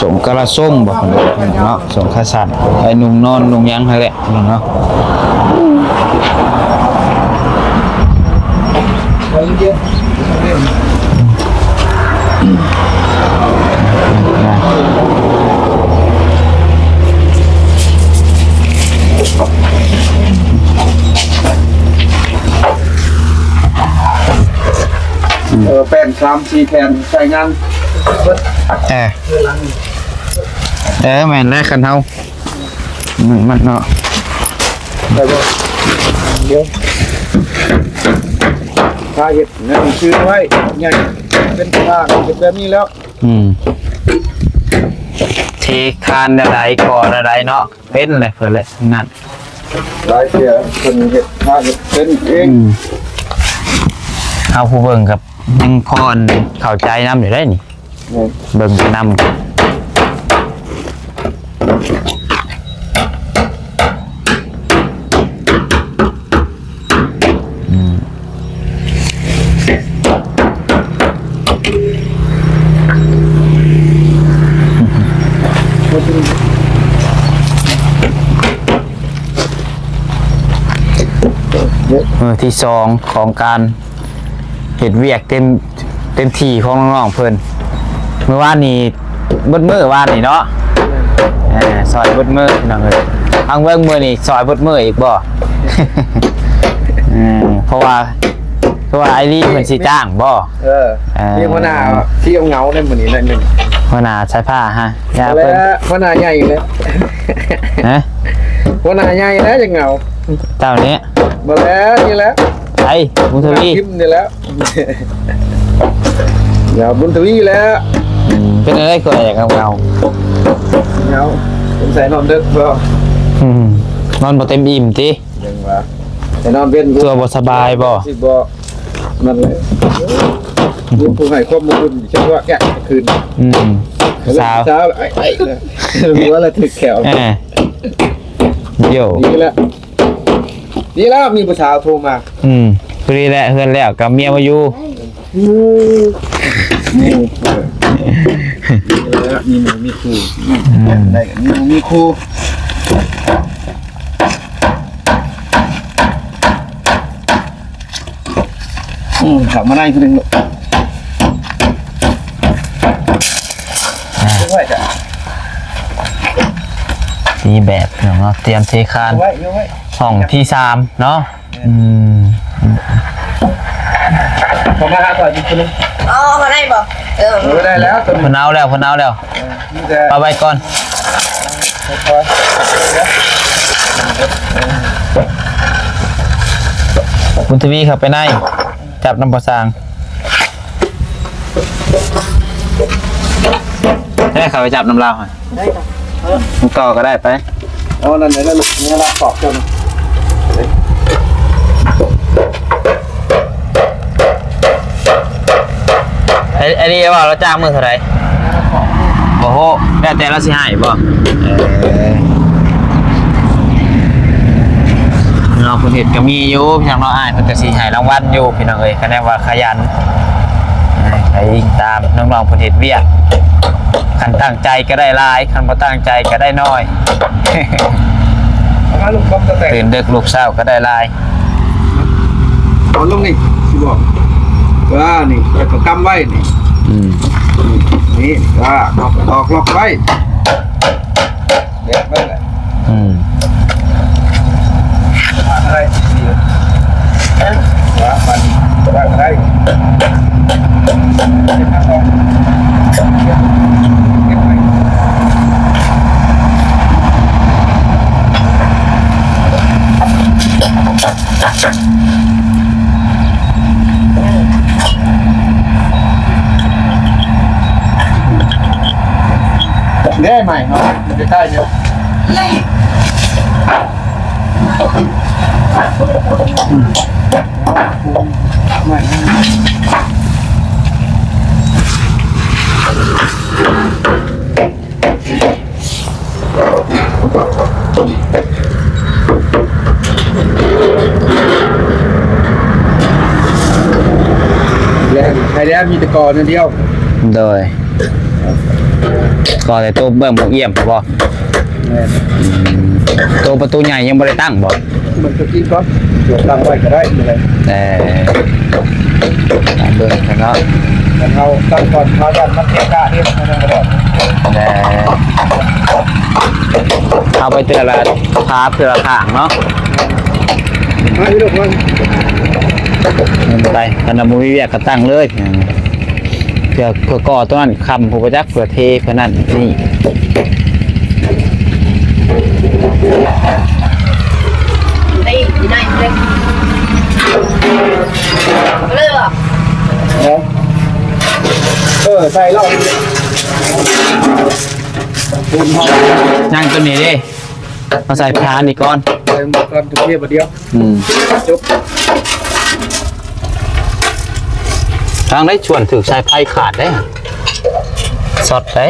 ສົງກະລະສົງບໍ່ເນາະ ສົງຂາສັ້ນ ໄວ້ນຸ່ງນອນນຸ່ງຫຍັງຫັ້ນແຫຼະເນາະ. ເອີ ແປ້ນສາມສີ່ແຜ່ນໃຊ້ງານເບິດ. ເອີ ເອີ ແມ່ນແຫຼະ ຄັນເຮົາ ມັນ ມັນເນາະ ໄດ້ບໍ່? ດຽວ ຖ້າເຮັດແນວນີ້ຊື່ໄວ້ ໃຫຍ່ເປັນທາງເປັນແບບນີ້ແລ້ວ. ອືມ ເທຄານແນວໃດ ກໍ່ແນວໃດເນາະ ເປັນແຫຼະເພິ່ນແຫຼະນັ້ນ. ຫຼາຍເທື່ອເພິ່ນເຮັດ ຫາເຮັດເປັນເອງ. ອືມ ເຮົາຜູ້ເບິ່ງກໍຍັງພໍເຂົ້າໃຈນຳຢູ່ໄດ໋ນີ້. ແມ່ນ ເບິ່ງໄປນຳ. ອືມ ມື້ທີສອງຂອງການເຮັດວຽກເຕັມ ເຕັມທີ່ຂອງນ້ອງໆເພິ່ນ. ມື້ວານນີ້ເບິດມື້ ວານນີ້ເນາະ ເອີ ຊ່ອຍເບິດມື້ພີ່ນ້ອງເອີຍ. ທາງເບິ່ງມື້ນີ້ຊ່ອຍເບິດມື້ອີກບໍ່? ເອີ ເພາະວ່າ ເພາະວ່າອ້າຍລີເພິ່ນຊິຈ້າງບໍ່? ເອີ ເອີ ມີຫົວໜ້າທີ່ເຫງົາໃນມື້ນີ້ໜ້ອຍໜຶ່ງ. ຫົວໜ້າສາຍຟ້າຮະ ຢ່າເພິ່ນ ຫົວໜ້າໃຫຍ່ແລ້ວ. ຮະ? ຫົວໜ້າໃຫຍ່ແລ້ວຈັ່ງເຫງົາ. ເຈົ້ານີ້ ບໍ່ແລ້ວ ນີ້ແຫຼະ ໃຜ? ບຸນທະວີ ພິມນີ້ແຫຼະ. ຢ່າ ບຸນທະວີແຫຼະ. ອືມ ເປັນອະໄລຄືຢາກເຫງົາໆ? ເຫງົາ ສົງໄສນອນເດິກບໍ່? ອືມ ນອນບໍ່ເຕັມອີ່ມຕິ? ຍັງວ່າ ໄປນອນເວັນ ຕົວບໍ່ສະບາຍບໍ່? ຊິບໍ່ ນັ້ນແຫຼະ ມີຜູ້ໃຫ້ຄວາມອົບອຸ່ນ ຈັກວ່າແກະຄືນ. ອືມ ສາວ ສາວ ໄອ້ ໄອ້ ຫົວລະຖືກແຂວ. ເອີ ໂຢ ດີແລ້ວ ດີແລ້ວ ມີຜູ້ສາວໂທມາ. ອືມ ພໍດີແຫຼະ ເຮືອນແລ້ວກັບເມຍມາຢູ່. ອືມ ມີໝູ່ມີຄູ່ ອືມ ໄດ້ກັບມີໝູ່ມີຄູ່. ອືມ ເຂົ້າມາໃນຜູ້ໜຶ່ງລູກ ອ່າ ໄວ້ຈ້ະ ດີແບບເນາະ ຕຽມເທຄານ ໄວ້ ໄວ້ ຫ້ອງທີສາມເນາະ. ອືມ ເຂົ້າມາຫາຂ້ອຍອີກຄົນໜຶ່ງ. ອໍ ເອົາໄດ້ບໍ່? ເອີ ເອີ ໄດ້ແລ້ວ ເພິ່ນເອົາແລ້ວ ເພິ່ນເອົາແລ້ວ. ເອົາໄວ້ກ່ອນ ຄ່ອຍໆ ບຸນທະວີເຂົ້າໄປໃນ ຈັບນຳພໍ່ຊ່າງ. ເອີ ເຂົ້າໄປຈັບນຳລາວຫັ້ນ ໄດ້ ມັນຕໍ່ກໍໄດ້ໄປ. ເອົານັ້ນໄດ້ແລ້ວລູກ ນີ້ລະປອກເຈົ້າ. ໄອ້ ໄອ້ລີວ່າລາວຈ້າງມື້ເທົ່າໃດ? ບໍ່ຮູ້ ແລ້ວແຕ່ລາວຊິໃຫ້ບໍ່? ເອີ ເນາະ ເພິ່ນເຮັດກໍມີຢູ່ພີ່ນ້ອງເນາະ ອ້າຍເພິ່ນກໍຊິໃຫ້ລາງວັນຢູ່ພີ່ນ້ອງເອີຍ ຄະແນນວ່າຂະຫຍັນ. ໄປອີງຕາມນ້ອງໆເພິ່ນເຮັດວຽກ ຄັນຕັ້ງໃຈກໍໄດ້ຫຼາຍ ຄັນບໍ່ຕັ້ງໃຈກໍໄດ້ໜ້ອຍ. ເອົາມາລູກ ຕື່ນເດິກລຸກເຊົ້າກໍໄດ້ຫຼາຍ. ເອົາລົງນີ້ ຊິບອກວ່ານີ້ ຂ້ອຍກໍກຳໄວ້ນີ້. ອືມ ນີ້ວ່າ ຕອກ ຕອກລັອກໄວ້. ແບບນັ້ນແຫຼະ. ອືມ ວ່າໄດ້ ວ່າມັນ ວ່າໄດ້. ເດ້ໃໝ່ເນາະ ຢູ່ໃກ້ໆ ນີ້. ແລ້ວ ໃຫ້ແລ້ວ ມີແຕ່ກໍອັນດຽວ. ໂດຍ. ກໍແຕ່ໂຕເບື້ອງໝູກອ່ຽມບໍ? ແມ່ນ. ອືມ ໂຕປະຕູໃຫຍ່ຍັງບໍ່ໄດ້ຕັ້ງບໍ? ເບິ່ງຕົວຈິງກ່ອນ ຕົວຕັ້ງໄວ້ກໍໄດ້ ແຕ່ເບິ່ງກັນເນາະ ຄັນເຮົາຕັ້ງກ່ອນ ເຮົາຢ້ານມັນເກະກະເດ້ ເຮົາຍັງບໍ່ໄດ້ ແຕ່ເອົາໄປເທື່ອລະພາບ ເທື່ອລະຂ້າງເນາະ ມາຢູ່ດອກ ມາ ໄປ ຄັນວ່າບໍ່ມີວຽກກໍຕັ້ງເລີຍ. ເພື່ອ ເພື່ອກໍ່ຕົວນັ້ນຄ່ຳ ຜູ້ບໍ່ຈັກ ເພື່ອເທ ເພື່ອນັ້ນນີ້ ໄດ້ ໄດ້ ໄດ້ ເລີຍ ເອີ ໃສ່ລອດ ຍັງຕົວນີ້ເດ້ ມາໃສ່ພານີ້ກ່ອນ ໃສ່ໝົດກ່ອນ ເທບາດດຽວ ອືມ ຈົບ. ທາງໃດຊວນຖືກສາຍໄຟຂາດເດ້ ຊັອດເດ້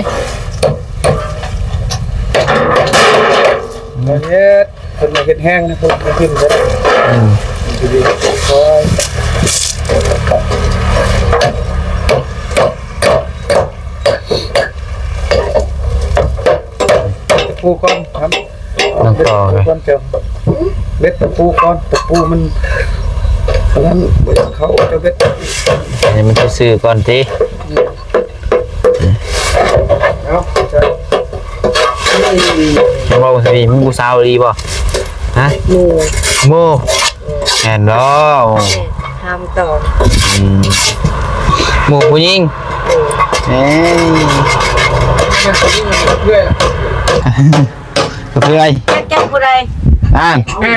ເຮັດ ເພິ່ນມາເຮັດແຮງນະ ເພິ່ນຂຶ້ນເດ້ ອືມ ຄ່ອຍ ຕະປູກ່ອນ ທຳ ຕ້ອງຕໍ່ໄປ ເລັດຕະປູກ່ອນ ຕະປູມັນ ອັນນັ້ນບໍ່ຢາກເຂົ້າ ເຈົ້າເລັດ ໃຫ້ມັນຊື່ໆກ່ອນຕິ ເອົາ ເຈົ້າ ເຫັນບໍ່ ຜູ້ຊາຍ ມີຜູ້ສາວອີ່ຫຼີບໍ່? ຮະ ໝູ່ ໝູ່ ແມ່ນບໍ່? ຖາມຕໍ່ ອືມ ໝູ່ຜູ້ຍິງ ເອີ ເອີຍ ເພື່ອຍ ກະເພື່ອຍ ຈັກຜູ້ໃດ ອ່າ ອ່າ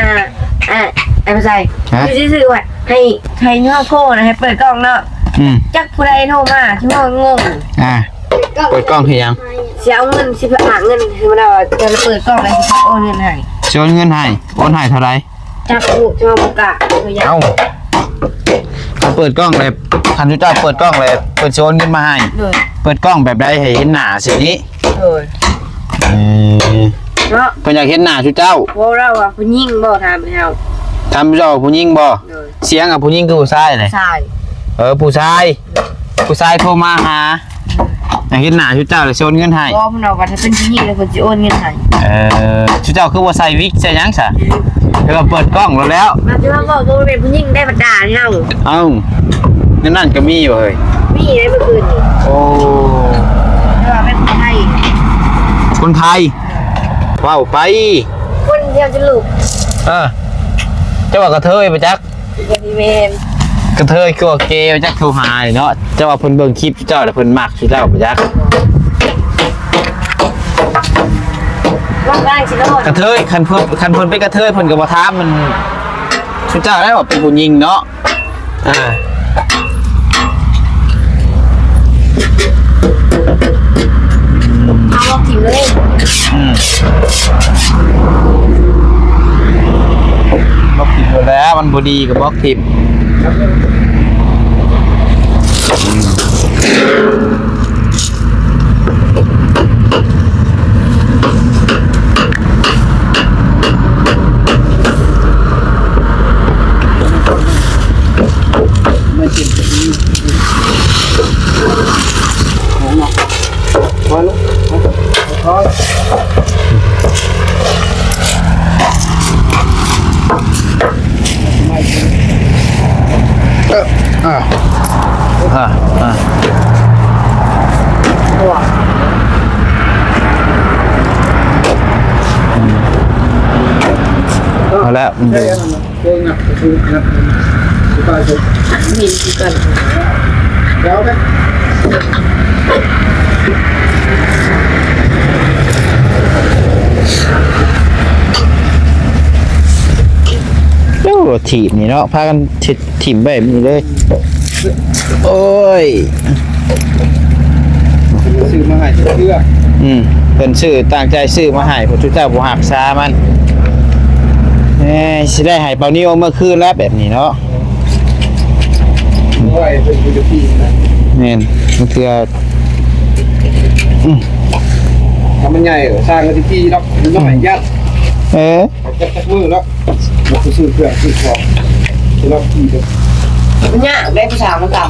ອ່າ ໄອ້ຜູ້ຊາຍ ຮະ ຢູ່ຊື່ໆວ່າ ໃຫ້ ໃຫ້ຍ້ອງໂທນະ ໃຫ້ເປີດກ້ອງເນາະ ອືມ ຈັກຜູ້ໃດໂທມາ ຊິງອງ ອ່າ ເປີດກ້ອງເຮັດຫຍັງ? ຊິເອົາເງິນ ຊິຝາກເງິນ ຄືວ່າຈະເປີດກ້ອງ ແລ້ວຊິໂອນເງິນໃຫ້ ຊິໂອນເງິນໃຫ້ ໂອນໃຫ້ເທົ່າໃດ? ຈັກຜູ້ເຈົ້າບໍ່ກະ ເອົ້າ ຄັນເປີດກ້ອງແລ້ວ ຄັນເຈົ້າເປີດກ້ອງແລ້ວ ເພິ່ນຊິໂອນເງິນມາໃຫ້ ໂດຍ ເປີດກ້ອງແບບໃດ ໃຫ້ເຫັນໜ້າຊີ້ນີ້? ໂດຍ ເອີ ເນາະ ເພິ່ນຢາກເຫັນໜ້າເຈົ້າ ເວົ້າລາວວ່າຜູ້ຍິງບໍ່ ຖາມເຮົາ ຖາມເຈົ້າຜູ້ຍິງບໍ່? ໂດຍ ສຽງອະ ຜູ້ຍິງຄືຜູ້ຊາຍນີ້? ຊາຍ ເອີ ຜູ້ຊາຍ ຜູ້ຊາຍໂທມາຫາ ຢາກເຫັນໜ້າຊຸເຈົ້າ ແລ້ວຊິໂອນເງິນໃຫ້ ບໍ່ ເພິ່ນວ່າ ວ່າຖ້າເປັນຜູ້ຍິງແລ້ວ ເພິ່ນຊິໂອນເງິນໃຫ້ ເອີ ຊຸເຈົ້າຄືບໍ່ໃສ່ວິກໃສ່ຫຍັງຊະ? ຄືວ່າເປີດກ້ອງໂລດແລ້ວ ມາຄືວ່າເວົ້າບໍ່ແມ່ນຜູ້ຍິງໄດ້ບັນດາເຮົາ ເອົ້າ ແນວນັ້ນກໍມີຢູ່ເຮີ້ຍ ມີໄດ໋ມື້ຄືນນີ້ ໂອ້ ແຕ່ວ່າເປັນຄົນໄທ ຄົນໄທ ເວົ້າໄປ ຄົນດຽວຈະລຸກ ເອີ ເຈົ້າວ່າກະເທີຍບໍ່ຈັກ ກະຊິແມ່ນ ກະເທີຍຄືວ່າເກ ບໍ່ຈັກໂທຫາເນາະ ເຈົ້າວ່າເພິ່ນເບິ່ງຄລິບເຈົ້າແລ້ວເພິ່ນມັກ ຊິເລົ່າບໍ່ຈັກ ວ່າງໆ ຊິໂລດ ກະເທີຍ ຄັນເພິ່ນ ຄັນເພິ່ນເປັນກະເທີຍ ເພິ່ນກໍບໍ່ຖາມມັນ ຊຸເຈົ້າໄດ້ວ່າເປັນຜູ້ຍິງເນາະ ອ່າ ເອົາບລັອກຖິ້ມເລີຍ ອືມ ບລັອກຖິ້ມໂລດແລ້ວ ມັນບໍ່ດີກໍບລັອກຖິ້ມ. ເອີ ອ່າ ອ່າ ອ່າ ເອົາແລ້ວ ເບິ່ງນະ ປະຕູນະ ສະບາຍດີ ມີຄືກັນ ແລ້ວນະ ໂອ້ ລົດຖີບນີ້ເນາະ ພາກັນເຮັດ ຖິ້ມໄວ້ແບບນີ້ເລີຍ ໂອ້ຍ ຊື້ມາໃຫ້ເທື່ອ ອືມ ເພິ່ນຊື້ ຕັ້ງໃຈຊື້ມາໃຫ້ ພວກເຈົ້າບໍ່ຮັກສາມັນ ເອີຍ ຊິໄດ້ໃຫ້ເປົານິວເອົາເມືອຄືນແລ້ວ ແບບນີ້ເນາະ ໂອ້ຍ ເພິ່ນບໍ່ໄດ້ຂີ່ນະ ແມ່ນ ບາງເທື່ອ ອືມ ຖ້າມັນໃຫຍ່ ຊ່າງກໍຊິຂີ່ດອກ ມັນນ້ອຍ ອືມ ຢ້ານ ເອີ ຈັກ ຈັກມື້ແລ້ວ ບໍ່ໄດ້ຊື້ເຄື່ອງຊື້ຂອງ ຊິລອງຂີ່ເບິ່ງ ມັນຍາກເດ້ ຜູ້ສາວມັນຕ່ຳ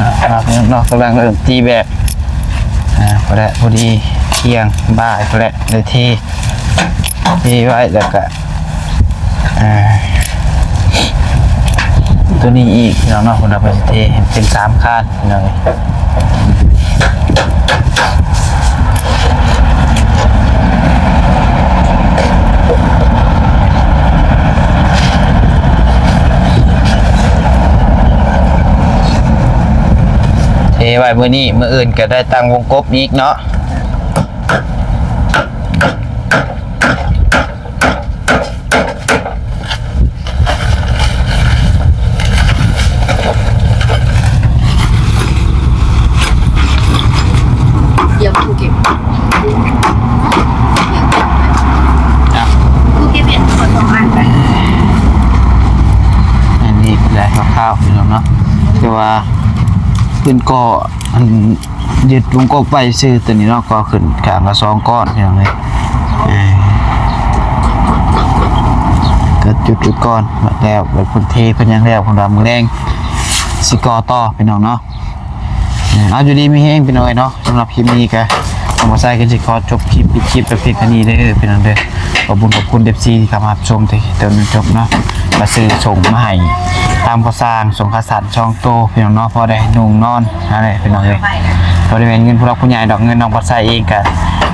ອ່າ ພີ່ນ້ອງເນາະ ກຳລັງເລີ່ມຕີແບບ ອ່າ ພໍແລ້ວ ພໍດີທ່ຽງບ່າຍພໍແລ້ວ ໄດ້ເທ ເທໄວ້ ແລ້ວກະ ອ່າ ຕົວນີ້ອີກ ພີ່ນ້ອງເນາະ ເພິ່ນວ່າເພິ່ນຊິເທໃຫ້ເປັນສາມຄານ ພີ່ນ້ອງເອີຍ. ເທໄວ້ມື້ນີ້ ມື້ອື່ນກໍໄດ້ຕັ້ງວົງກົບອີກເນາະ. ດຽວຄູເກັບ ຄູເກັບເປັນຄົນສອງອັນໄປ. ອັນນີ້ແຫຼະຄ່າວໆ ພີ່ນ້ອງເນາະ ແຕ່ວ່າເພິ່ນກໍ ອັນ ຍຶດວົງກົບໄວ້ຊື່ຕົວນີ້ເນາະ ກໍຂຶ້ນຂ້າງລະສອງກ້ອນ ພີ່ນ້ອງເອີຍ. ເອີ ກໍຈຸດໄວ້ກ່ອນ ແລ້ວເພິ່ນເທເພິ່ນຫຍັງແລ້ວ ເພິ່ນວ່າມື້ແລງຊິກໍ່ຕໍ່ ພີ່ນ້ອງເນາະ. ເອີ ເອົາ ຢູ່ດີມີແຮງ ພີ່ນ້ອງເອີຍເນາະ. ສຳລັບຄລິບນີ້ກໍ ນ້ອງບໍ່ໄຊກໍຊິຂໍຈົບຄລິບ ປິດຄລິບໄປພຽງເທົ່ານີ້ເດີ ພີ່ນ້ອງເດີ. ຂອບຄຸນ ຂອບຄຸນ ເອັຟຊີ ທີ່ເຂົ້າມາຮັບຊົມແຕ່ຕົ້ນຈົນຈົບເນາະ ມາຊື້ສົ່ງມາໃຫ້ທາງພໍ່ຊ່າງ ສົ່ງຂາວສານສອງໂຕ ພີ່ນ້ອງເນາະ ພໍໄດ້ນຸ່ງນອນຫັ້ນແຫຼະ ພີ່ນ້ອງເອີຍ. ບໍ່ໄດ້ແມ່ນເງິນຜູ້ຫຼັກຜູ້ໃຫຍ່ດອກ ເງິນນ້ອງບໍ່ໄຊເອງ ກະ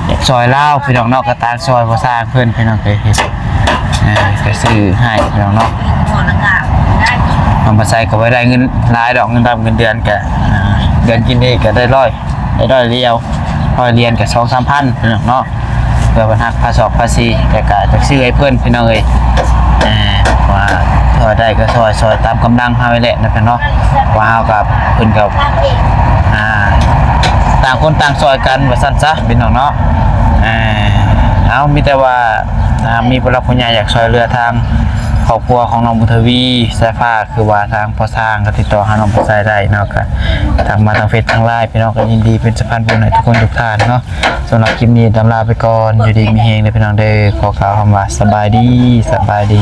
ຢາກຊ່ອຍລາວ ພີ່ນ້ອງເນາະ ກະຕາງຊ່ອຍພໍ່ຊ່າງເພິ່ນ ພີ່ນ້ອງເອີຍ. ອ່າ ກະຊື້ໃຫ້ ພີ່ນ້ອງເນາະ. ນ້ອງບໍ່ໄຊກໍບໍ່ໄດ້ເງິນຫຼາຍດອກ ເງິນດຳເງິນເດືອນກະ ອ່າ ເດືອນກິນເອງກະໄດ້ຮ້ອຍ ໄດ້ຮ້ອຍລຽນ ຮ້ອຍລຽນກໍສອງສາມພັນ ພີ່ນ້ອງເນາະ ເພື່ອບັນຫັກພາສອກພາສີ ແຕ່ກໍຈະຊື້ໃຫ້ເພິ່ນ ພີ່ນ້ອງເອີຍ. ອ່າ ວ່າຊ່ອຍໄດ້ກໍຊ່ອຍ ຊ່ອຍຕາມກຳລັງເຮົານີ້ແຫຼະນະພີ່ນ້ອງເນາະ ວ່າເຮົາກັບເພິ່ນກໍ ອ່າ ຕ່າງຄົນຕ່າງຊ່ອຍກັນວ່າຊັ້ນຊະ ພີ່ນ້ອງເນາະ. ອ່າ ເອົາ ມີແຕ່ວ່າ ອ່າ ມີຜູ້ຫຼັກຜູ້ໃຫຍ່ຢາກຊ່ອຍເຫຼືອທາງຄອບຄົວຂອງນ້ອງບຸນທະວີ ສາຍຟ້າ ຄືວ່າທາງພໍ່ຊ່າງກໍຕິດຕໍ່ຫານ້ອງບໍ່ໄຊໄດ້ເນາະ ກໍທັກມາທາງເຟສທາງໄລນ໌ ພີ່ນ້ອງກໍຍິນດີເປັນສະພານບຸນໃຫ້ທຸກຄົນທຸກທ່ານເນາະ. ສຳລັບຄລິບນີ້ຕ້ອງລາໄປກ່ອນ ຢູ່ດີມີແຮງເດີພີ່ນ້ອງເດີ ຂໍກ່າວຄຳວ່າສະບາຍດີ ສະບາຍດີ.